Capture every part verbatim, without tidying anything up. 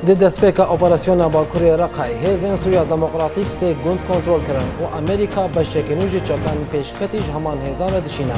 Di destpêka operasyona Bakurê Reqayê, hêzên Sûriya Demokratîk sê gund kontrol kirin û Amerîka beşeke nû ji çekan pêşketî ji heman hêzan re dişîne.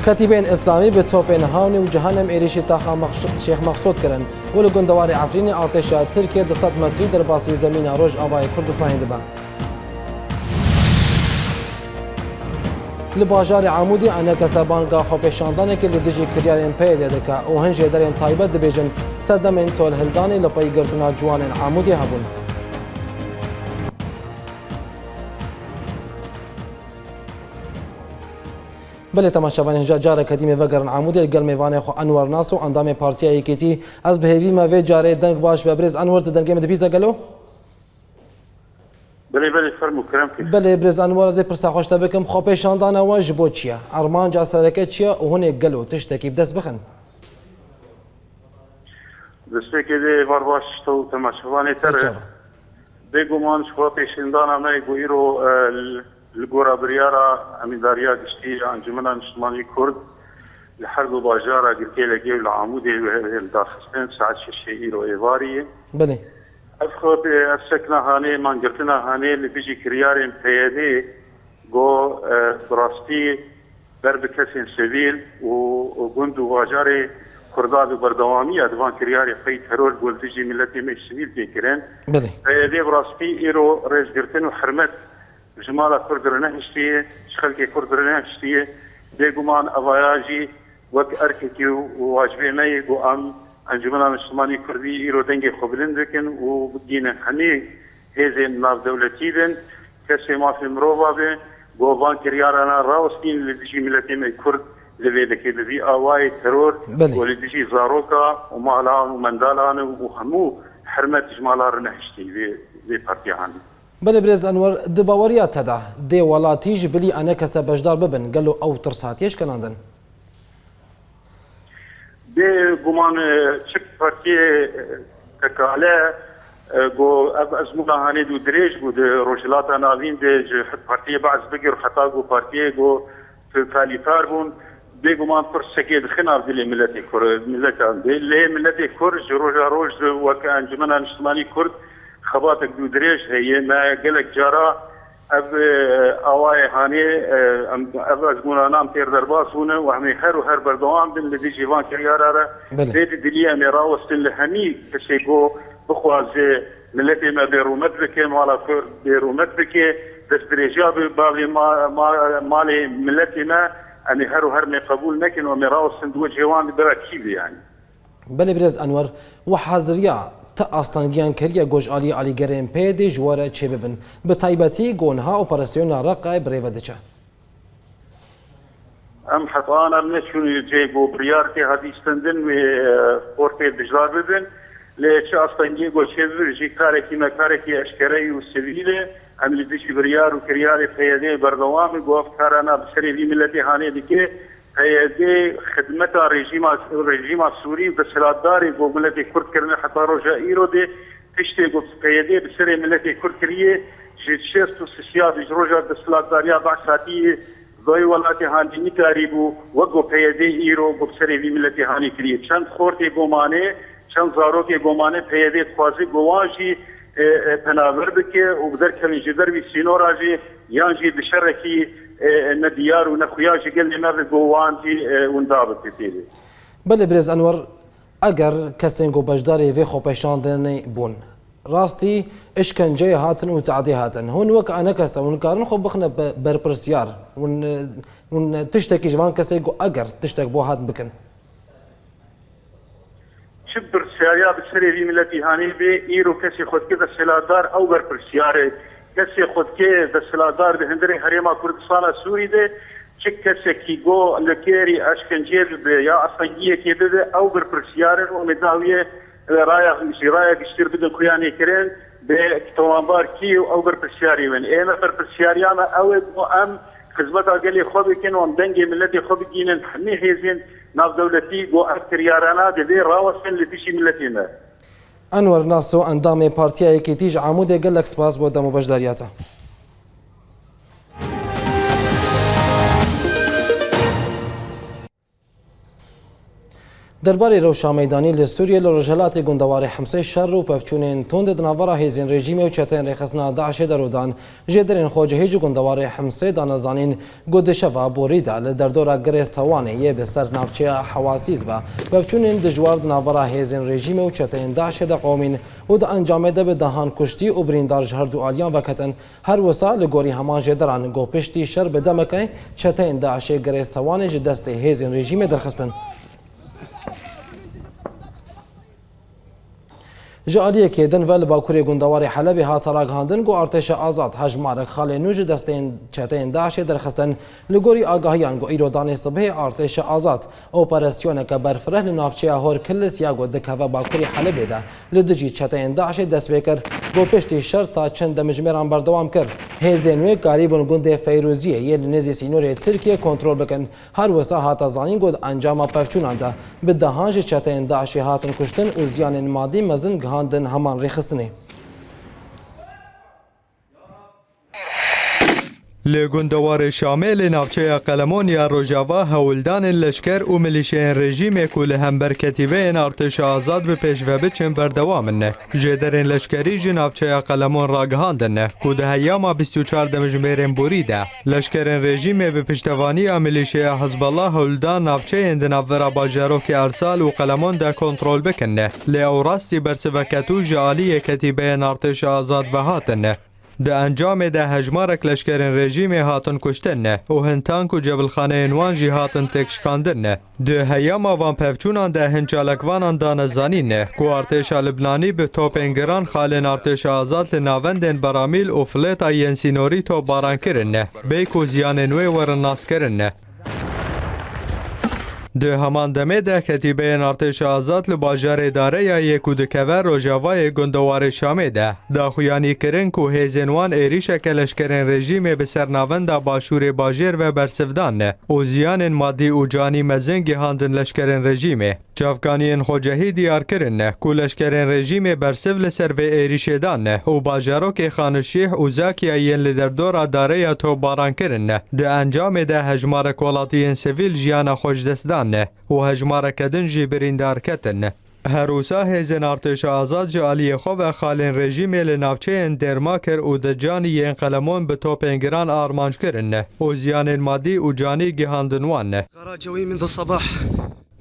Ketîbên Îslamî bi topên Hawnê û Cehenem êrîşî taxa Mexş-, Şêx Mexsûd kirin û li gundewarê Efrînê artêşa Tirkiyê du sed metrî derbasî zemîna Rojavayê Kurdistanê dibe. Li bajarê Amûdê enekese banga xwepêşandanekê li dijî kiryarên P Y D dike û hin jêderên taybet dibêjin sedemên tolhildanê li pey girtina ciwanên Amûdê hebûn. Belê temaşevanên, hêja careke dî me vegerin Amûdê, li gel mêvanê xwe Enwer Naso, endamê Partiya Yekêtî. Ez bi hêvî me vê carê deng baş be. Birêz Enwer, di dengê min dibîze gelo? Belê, belê, fermo, kerem kir. Belê, birêz Enwer, ez ê pirsa xwe ji te bikim. Xwepêşandana we ji bo çi ye? Armanca sereke çi ye û hûn ê gelo tiştekî bi dest bixin? Destpêkê de êvar baş ji te û temaşevanê te re. Ser çava. Bêguman ji xwepêşandana me ku îro, e, li, li gora biryara Emîndariya Giştî ya Encûmena Niştimanî Kurd li her du bajara Girkê Legê û li Amûdê wê, wê daxistin saet şeşê îro êvarî. Belê. Ev xwe, ev sekna hanê, mangirtina hanê li dijî kiryarên P Y D go, e, bi rastî ber bi kesên sivîl û, û gund û bajarê Kurda bi berdewamî ya di van kiryarê xwe yî teror go li dijî miletê me sivîl tê kirin. Belê. P Y D bi rastî îro rêzgirtin û hirmet ji mala Kurd re nehiştiye, ji xelkê Kurd re nehiştiye. Bêguman evaya jî wek erkekî û wacibê me ye ku em Encûmena Niştimanî Kurdî îro dengê xwe bilind bikin û bigihînin hemî hêzên navdewletî bin, kesê mafê mirova bin, ku van kiryarana rawestîn li dijî miletê me Kurd li vê dikê bi vî awayê teror Belê. û li dijî zaroka û malan û mendalan û hemû hermet ji mala re nehiştî vê, vê partiya hanê. Belê birêz Enwer, di baweriya te de dê welatî ji bilî enekese beşdar bibin, gelo ew tirs hatiye şkenandin? Bê guman, e, çi partiyê, e, tekale, e, go ev ezmûna hanê dû dirêj bû di Rojhilata Navîn de ji partiyê Be'es bigir heta go partiyê go totalîtar bûn, bêguman pirsekê dixe nav dilê miletê Kur, miletan de. Lê miletê Kur ji roja roj weke Encûmena Niştimanî Kurd xebatek dû dirêj heye. Me gelek cara ev, e, awayê hanê, e, em, ev ezmûnanan pêr derbas bûne û em ê her û her berdewam bin li dijî van kiryara re. Belê. Vê di dilî em ê rawestin li hemî kesê ku bixwaze miletê me bêrûmet bike, mala Kurd bêrûmet bike, destdirêjiya bi bavê ma-, ma-, malê miletê me, em ê her û her mê qebûl nekin û em ê rawestin di wecihê wan de bira kî be, yanî. Belê birêz Enwer, we haziriya ti astengiyan kiriye ku ji alî alîgerên P Y D ji we re çêbibin, bi taybetî ku niha operasyona Reqayê bi rê ve diçe? Em heta ana neçûn cê ku biryar tê hatî stendin wê, e, xortê bijdar bibin. Lê çi astengiyê ku çêbibin jî karekî me karekî eşkereyî û sivîl e. Em li dijî biryar û kiryarê P Y D berdewam in ku ev karana bi serê vî miletê hanê dike. P Y D xidmeta rejîma, rejîma Sûrî û desthilatdarê ku miletê Kurd kirine heta roja îro de, tiştê ku P Y D bi serê miletê Kurd kiriye, ji şêst û sisiya ji roja desthilatdariya Be'es hatiye, vay welatê hanê nikarîbû, wek ku P Y D îro ku bi serê vî miletê hanê kiriye. Çend xortê ku mane, çend zarokê ku mane, P Y D dixwaze ku wan jî, e, e, penaber bike û bi derkevin ji dervî sînora jî, yan jî di şerekî, e, e, nediyar û nexuya ji gelê me ve ku wan jî, e, winda bike tê de. Belê birêz Enwer, eger kesên ku beşdarê vê xwepêşandinê bûn, rastî işkenceyê hatin û te'dî hatin, hûn wek enekese hûn karin xwe bixine be-, berpirsiyar? Hûn, e, hûn tiştekî ji van kesê ku eger tiştek bo hat bikin? Çi berpirsiyariya bi serê vî miletî hanê bê, îro kesê xwe dike desthilatdar, ew berpirsiyar e. Kesê xwe dike desthilatdar di hundirê Herêma Kurdistana Sûrî de, çi kesekî go li kêrî eşkenceyê bibe ya astengiyekê bibe, ew berpirsiyar in û em ê dawiyê raya, jî raya giştî re bidin xuya nêkirin, bê tawanbar kî ew berpirsiyarê win. Ê me berpirsiyariya me ew e ku em xizmeta gelê xwe bikin û em dengê miletê xwe bigihînin hemî hêzên navdewletî ku ev kiryarana divê rawestin li dijî miletê me. Enwer Naso, endamê Partiya Yekîtî ji Amûdê, gelek spas bo dem û beşdariya te. Derbarê rewşa meydanî li Sûriyê, li rojhilatê gundewarê Himsê şer û pevçûnên tund di navbera hêzên rejîmê û çeteyên rêxistina DAIŞê de rû dan. Jêderên xwecihî ji gundewarê Himsê dane zanîn ku di şeva borî de li derdora Girê Sewanê yê bi ser navçeya Hewasîs ve pevçûnên dijwar di navbera hêzên rejîmê û çeteyên DAIŞê de qewimîn û di encamê de bi dehan kuştî û birîndar ji her du aliyan veketin. Her wisa li gorî heman jêderan ku piştî şer bi demekê çeteyên DAIŞê Girê Sewanê ji destê hêzên rejîmê derxistin. Ji aliyekê din ve li bakurê gundewarê Helebê hate ragihandin ku artêşa azad hejmarek xalên nû ji destên çeteyên DAIŞê derxistin. Li gorî agahiyan ku îro danê sibhê artêşa azad operasyoneke berfireh li navçeya Hor Kilis ya ku dikeve bakurê Helebê de li dijî çeteyên DAIŞê dest pê kir. Ku piştî şer ta çend demjimêran berdewam kir. Hêzên wê karîbûn gundê Feyrûziyê yê li nêzî sînorê Tirkiyê kontrol bikin. Her wisa hate zanîn ku di encama pevçûnan de bi dehan ji çeteyên DAIŞê hatin kuştin û ziyanên madî mezin gihandin heman rêxistinê. Li gundewarê Şamê li navçeya Qelemon ya Rojava hewldanên leşker û milîşeyên rejîmê ku li hember ketîbeyên artêşa azad bi pêş ve biçin berdewam in. Jêderên leşkerî ji navçeya Qelemon ragihandin ku di heyama bîst û çar demjimêrên borî de leşkerên rejîmê bi piştevaniya milîşeya Hizbullah hewldan navçeyên di navbera bajarokê Ersal û Qelemon de kontrol bikin. Lê ew rastî bersiveke tûj ji aliyê ketîbeyên artêşa azad ve hatin. Di encamê de hejmarek leşkerên rejîmê hatin kuştin û hin tank û cebilxaneyên wan jî hatin têkşikandin. Di heyama van pevçûnan de hin çalakvanan dane zanîn ku artêşa Libnanî bi topên giran xalên artêşa azad li navendên Beramîl û Flêta yên sînorî topbaran kirin, bê ku ziyanên wê werin naskirin. Di heman demê de ketîbeyên artêşa azad li bajarê Dareya yê ku dikeve rojavayê gundewarê Şamê de daxuyanî kirin ku hêzên wan êrîşeke leşkerên rejîmê bi ser navenda başûrê bajêr ve bersiv dan û ziyanên madî û canî mezin gihandin leşkerên rejîmê. Çavkaniyên xwecihî diyar kirin ku leşkerên rejîmê bersiv li ser vê êrîşê dan û bajarokê Xanişîh û Zakiya yên li derdora Dareya topbaran kirin. Di encamê de hejmarek welatiyên sivîl jiyana xwe ji dest dan û hejmareke din jî birîndar ketin. Her wisa hêzên artêşa azad ji aliyê xwe ve xalên rejîmê li navçeyên Dêrmakir û Dicanî yên Qelemon bi topên giran armanc kirin û ziyanên madî û canî gihandin wan. غارات جوية منذ الصباح.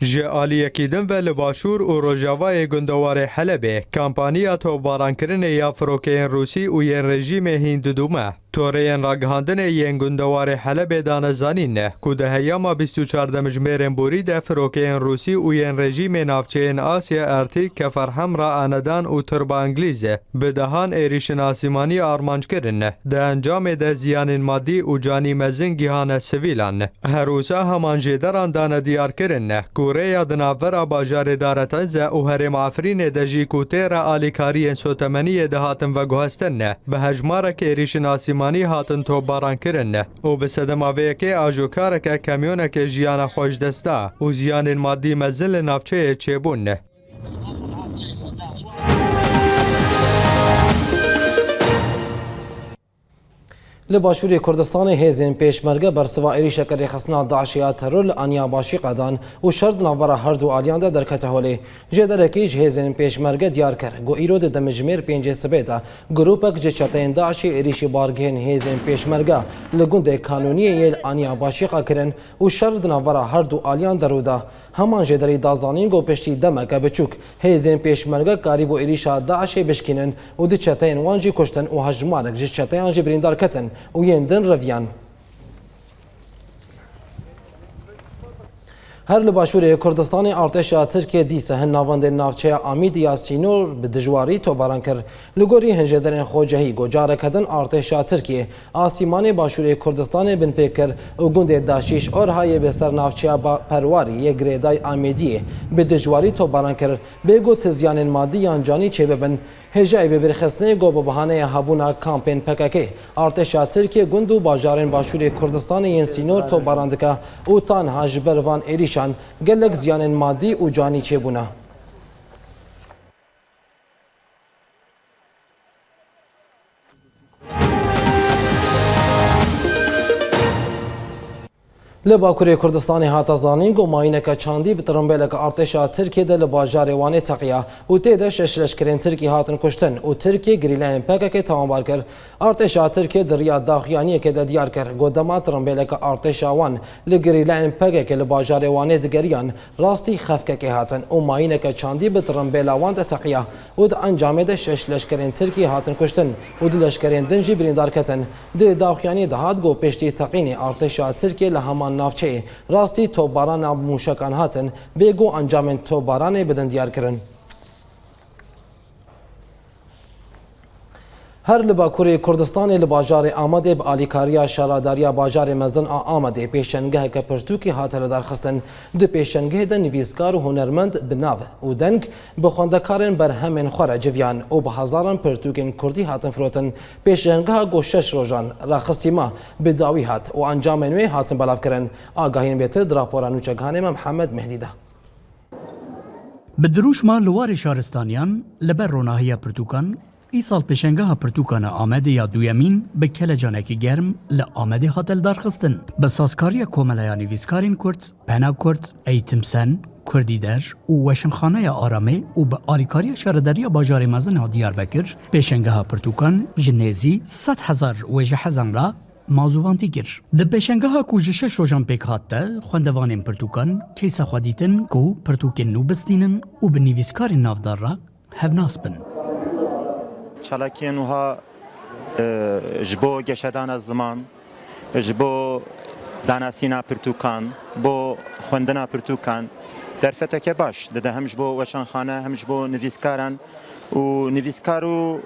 Ji aliyekî din ve li başûr û rojavayê gundewarê Helebê kampaniya topbarankirinê ya firokeyên Rûsî û yên rejîmê hîn didûme. Toreyên ragihandinê yên gundewarê Helebê dane zanîn ku di heyama bîst û çar demjimêrên borî de firokeyên Rûsî û yên rejîmê navçeyên Asya Ertîk, Kefer Hemra, Anedan û Tirba Îngilîz bi dehan êrîşên asîmanî armanc kirin. Di encamê de ziyanên madî û canî mezin gihane sivîlan. Her wisa heman jêderan dane diyar kirin ku rêya di navbera bajarê Dareteze û herêma Efrînê de jî ku têra alîkariyên sotemeniyê dihatin veguhestin, bi hejmarek êrîşên asîmanî hatin topbaran kirin û bi sedema vê yekê ajokareke kamyonekê jiyana xwe ji dest da û ziyanên madî mezin li navçeyê çêbûn. Li Başûrê Kurdistanê hêzên Pêşmerge bersiva êrîşeke rêxistina DAIŞê ya teror li Aniya Başîqa dan û şer di navbera her du aliyan de derkete holê. Jêderekî ji hêzên Pêşmerge diyar kir ku îro di demjimêr pêncê sibê de grûpek ji çeteyên DAIŞê êrîşî bargehên hêzên Pêşmerge li gundê Kanûniyê yê li Aniya Başîqa kirin û şer di navbera her du aliyan de rû da. Heman jêderî da zanîn ku piştî demeke biçûk hêzên Pêşmerge karîbû êrîşa DAIŞê bişkînin û du çeteyên wan jî kuştin û hejmarek ji çeteyan jî birîndar ketin û yên din reviyan. Her li Başûrê Kurdistanê artêşa Tirkiyê dîsa hin navendên navçeya Amîdî ya sînor bi dijwarî topbaran kir. Li gorî hin jêderên xwecihî ku careke din artêşa Tirkiyê asîmanê Başûrê Kurdistanê binpê kir û gundê Daşîş Orhayê bi ser navçeya Ba-, Perwarî yê girêdayî Amêdiyê bi dijwarî topbaran kir, bê ku ti ziyanên madî yan canî çêbibin. Hêjayî bibîrxistinê ku bi bahaneya hebûna kampên P K K, artêşa Tirkiyê gund û bajarên Başûrê Kurdistanê yên sînor topbaran dike û tanha ji ber van êrîşan gelek ziyanên madî û canî çêbûne. Li Bakurê Kurdistanê hate zanîn ku mayîneke çandî bi tirimbêleke artêşa Tirkiyê de li bajarê Wanê teqiya û tê de şeş leşkerên Tirkî hatin kuştin û Tirkiye gerîlayên P K K tawanbar kir. Artêşa Tirkiyê di riya daxuyaniyekê de diyar kir ku dema tirimbêleke artêşa wan li gerîlayên P K K li bajarê Wanê digeriyan, rastî xefkekê hatin û mayîneke çandî bi tirimbêla wan de teqiya û di encamê de şeş leşkerên Tirkî hatin kuştin û du leşkerên din jî birîndar ketin. Di daxuyaniyê de hat ku piştî teqînê artêşa Tirkiyê li heman navçeyê rastî topbarana mûşekan hatin, bê ku encamên topbaranê bidin diyar kirin. Her li Bakurê Kurdistanê li bajarê Amedê bi alîkariya Şaredariya Bajarê Mezin a Amedê pêşengeheke pirtûkî hate lidarxistin. Di pêşengehê de nivîskar û hunermend bi nav û deng bi xwendekarên berhemên xwe re civiyan û bi hezaran pirtûkên kurdî hatin firotin. Pêşengeha ku şeş rojan rexistî ma, bi dawî hat û encamên wê hatin belavkirin. Agahiyên bêtir di rapora nûçegihanê me Mihemed Mehdî de. Bi dirûşma li warê şaristaniyan, li ber ronahiya pirtûkan, îsal pêşengeha pirtûkan a Amedê ya duyemîn bi kelecanekî germ li Amedê hate lidarxistin. Bi sazkariya Komeleya Nivîskarên Kurd, Pena Kurd, Eğitim Sen, Kurdî Der û Weşanxaneya Aramê û bi alîkariya Şaredariya Bajarê Mezin a Diyarbekir, pêşengeha pirtûkan ji nêzî sed hezar wêjehezan re mazûvantî kir. Di pêşengeha ku ji şeş rojan pêk hat de, xwendevanên pirtûkan keysa xwe dîtin ku pirtûkên nû bistînin û bi nivîskarên navdar re hevnas bin. Çalakiyên wiha, e, ji bo geşedana ziman, ji bo danasîna pirtûkan, bo xwendina pirtûkan derfeteke baş dide hem ji bo weşanxane hem ji bo nivîskaran û nivîskar û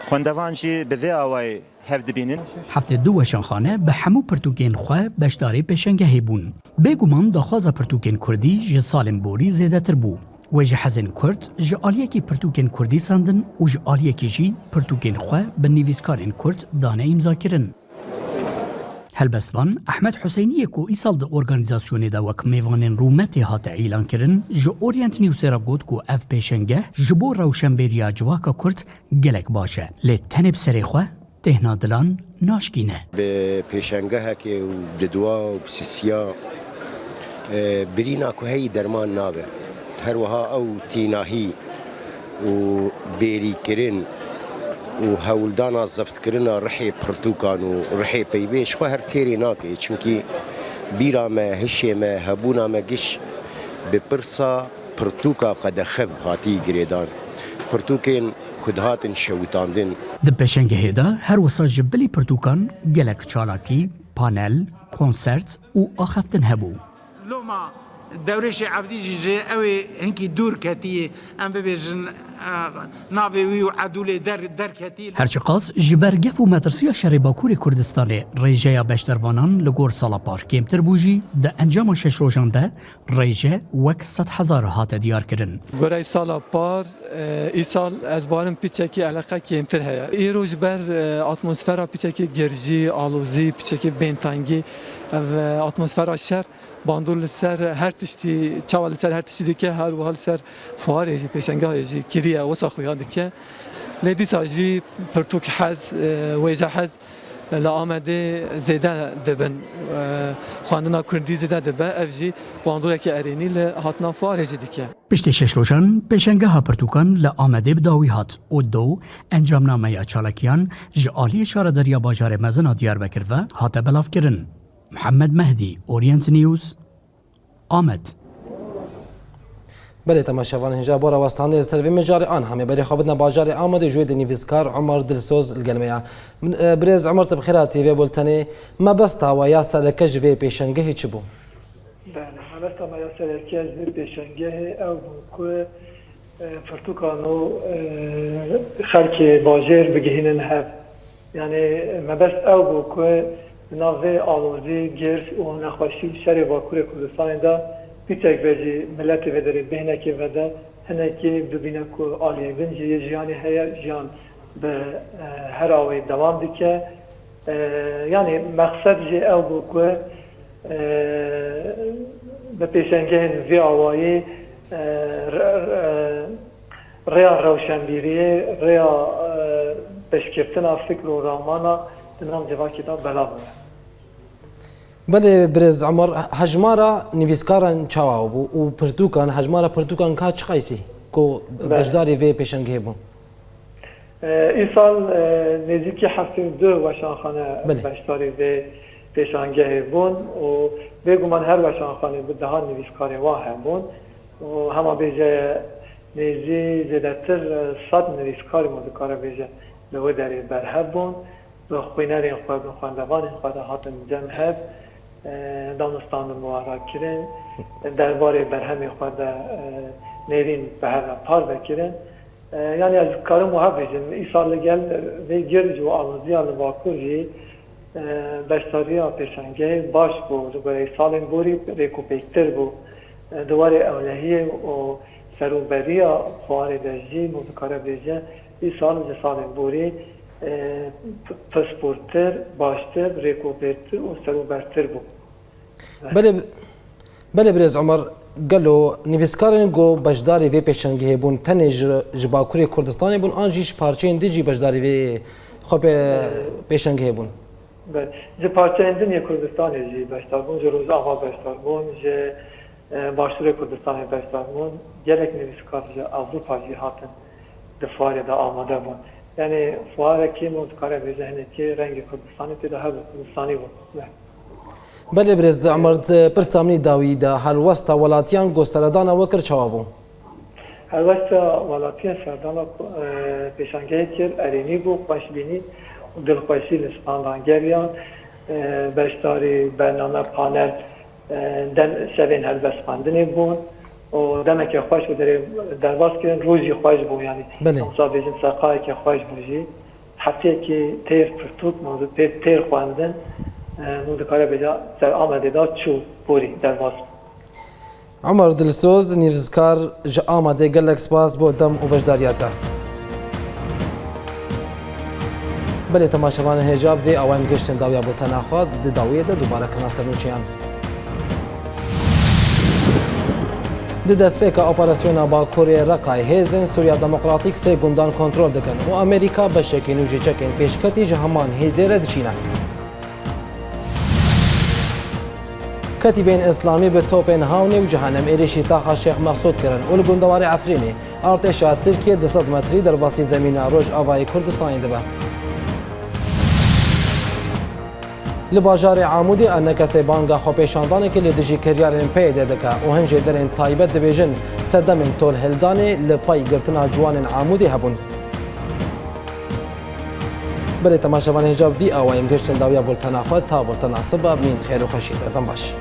xwendevan jî bi vê awayî hev dibînin. Heftê du weşanxane bi hemû pirtûkên xwe beşdarê pêşengehê bûn. Bêguman daxwaza pirtûkên kurdî ji salên borî zêdetir bû. Wêjehezên kurd ji aliyekî pirtûkên kurdî sandin û ji aliyekî jî pirtûkên xwe bi nivîskarên kurd dane îmzakirin. Helbestvan Ehmed Huseyniyê ku îsal di organîzasyonê de wek mêvanên rûmetê hate îlankirin, ji Orient Newsê re got ku ev pêşengeh ji bo rewşenbêriya civaka kurd gelek baş e, lê tenê bi serê xwe têhna dilan naşkîne. Bi pêşengehekê û didwa û bi sisiya, e, birîna ku heyî derman nabe. Her wiha ew tînahî û bêrîkirin û hewldana zeftkirina rihê pirtûkan û rihê peybê ji xwe her têrê nake. Çimkî bîra me, hişê me, hebûna me giş bi pirsa pirtûka qedexev hatî girêdan. Pirtûkên ku dihatin şewitandin. Di pêşengehê de her wisa ji bilî pirtûkan gelek çalakî, panel, konsert û axaftin hebû. Loma Dewrêşê Evdî jî ji ew ê hinkî dûr ketiyê, em bibêjin, e, navê wî û Edûlê der-, derketî. Her çiqas ji ber gef û metirsiya şerê Bakurê Kurdistanê rêjeya beşdarvanan li gor sala par kêmtir bû jî, di encama şeş rojan de rêje wek sed hezar hate diyarkirin. Gorey sala par, e, îsal ez barim piçekî eleqe kêmtir heye. Îro ji ber, e, atmosfera piçekî girjî, alozî, piçekî bêntengî, ev, e, atmosfera şer bandor li ser her tiştî, çawa li ser her tiştî dike, her wiha li ser fuarê jî, pêşengahê jî kiriye, wisa xuya dike. Lê dîsa jî pirtûk hez, e, wêje hez li Amedê zêde dibin. E, xwendina kurdî zêde dibe, ev jî bandoreke erênî li hatina fuarê jî dike. Piştî şeş rojan pêşengeha pirtûkan li Amedê bi dawî hat û do encamnameya çalakiyan ji aliyê Şaredariya Bajarê Mezin a Diyarbekir ve hate belavkirin. Mihemed Mehdî, Orient News, Amed. Belê temaşevan, hêja bo rawestandinê li ser vê mijarê an hemê berê xwe bidine bajarê Amedê, ji wê de nivîskar Omer Dilsoz li gel me ya. Min, e, birêz Omer, tu bi xêr hatî vê bultenê. Mebesta we ya sereke ji vê pêşengehê çi bû? Belê, mebesta me ya sereke ji vê pêşengehê ew bû ku e, pirtûkan û, e, xelkê bajêr bigihînin hev. Yanî mebest ew bû ku di nav vê alozî, girs û nexweşî û şerê Bakurê Kurdistanê de pîçek be jî miletê vê derê bêhnekê vede, hinekî bibîne ku aliyê din jî yê jiyanê heye, jiyan bi, e, her awê dewam dike. E, yanî mexsed jî ew bû ku, e, bi pêşengehên vî awayî, e, re-, re-, rêya rewşenbîriyê, rêya, e, pêşkeftina fikr û ramana di nav civakê de belav be. Belê birêz Umar, hejmara nivîskaran çawa bû û pirtûkan, hejmara pirtûkan ka çiqaysî ku Belê. beşdarî vê pêşangehê bûn? E, îsal, e, nêzîkî heftê û du weşanxane Belê. beşdarî vê pêşangehê bûn û bêguman her weşanxanê bi dehan nivîskarê wan hebûn û hema bêje nêzî zêdetir, e, sed nivîskarî ma dikare bêje li wê derê berhev bûn. Bi xwînerên xwe, bi xwendevanên xwe de hatin cem hev, e, danûstandin bi wan re kirin, derbarê berhemê xwe de, e, nêrîn bi hev re parve kirin. E, yanî ez dikarim wiha bêjim, îsal li gel vê gird û aloziya li Bakur jî, e, beşdariya pêşangehê baş bû, li gorî salên borî rêkûpêktir bû. E, di warê ewlehiyê û serûberiya fuarê de jî, min dikare bêje, îsal ji salên borî, e, p-, pispûrtir, baştir, rêkûpêktir û serûbertir bû. Belê, belê birêz Umar, gelo nivîskarên ku beşdarî vê pêşangehê bûn, tenê ji, ji Bakurê Kurdistanê bûn, an jî ji parçeyên din jî beşdarî vê xwe pê-, pêşangehê bûn? Belê. Ji parçeyên din yê Kurdistanê jî beşdar bûn, ji Rojava beşdar bûn, ji, e, Başûrê Kurdistanê beşdar bûn. Gelek nivîskar ji Ewropa jî hatin di fuarê de amade bûn. Yanî fuarekî min dikare bêje hinekî rengê Kurdistanê tê de hebû, Kurdistanî bû. Belê birêz Umar, di pirsa min î dawî de helwesta welatiyan ku seredana we kir çawa bû? Helwesta welatiyan seredana, e, pêşangehê kir, erênî bû, xweş bînî û dilxweşî li standan geriyan. E, beşdarî bername panel, e, dem şevên helbestxwendinê bûn û demeke xweş û derê derbas kirin, roj jî xweş bû, yanî Belê. wisa bêjin seqayeke xweş bû jî. Hefteyekî têr pirtûk, mewzû têr, têr xwendin, e, min dikare bêje ser Amedê de çû borî derbas bû. Umar Dilsoz, nivîskar ji Amedê, gelek spas bo dem û beşdariya te. Belê temaşevanên hêja, bi vê awayî em gihiştin dawiya bultena xwe, di dawiyê de dubare kirina ser nûçeyan. Di destpêka operasyona Bakurê Reqayê hêzên Sûriya Demokratîk sê gundan kontrol dikin û Amerîka beşekî nû ji çekên pêşketî ji heman hêzê re diçîne. Ketîbên Îslamî bi topên Hawnê û Cehenem êrişî taxa Şêx Mexsûd kirin û li gundewarê Efrînê artêşa Tirkiyê du sed metrî derbasî zemîna Rojavayê Kurdistanê dibe. Li bajarê Amûdê enekesê banga xwepêşandanekê li dijî kiryarên P Y D dike û hin jêderên taybet dibêjin sedemên tolhildanê li pey girtina ciwanên Amûdê hebûn. Belê temaşevanên hêja, bi vî awayî em gihiştin dawiya bultena xwe, ta bultena siba, bimînin di xêr û xweşiyê de. Dem baş.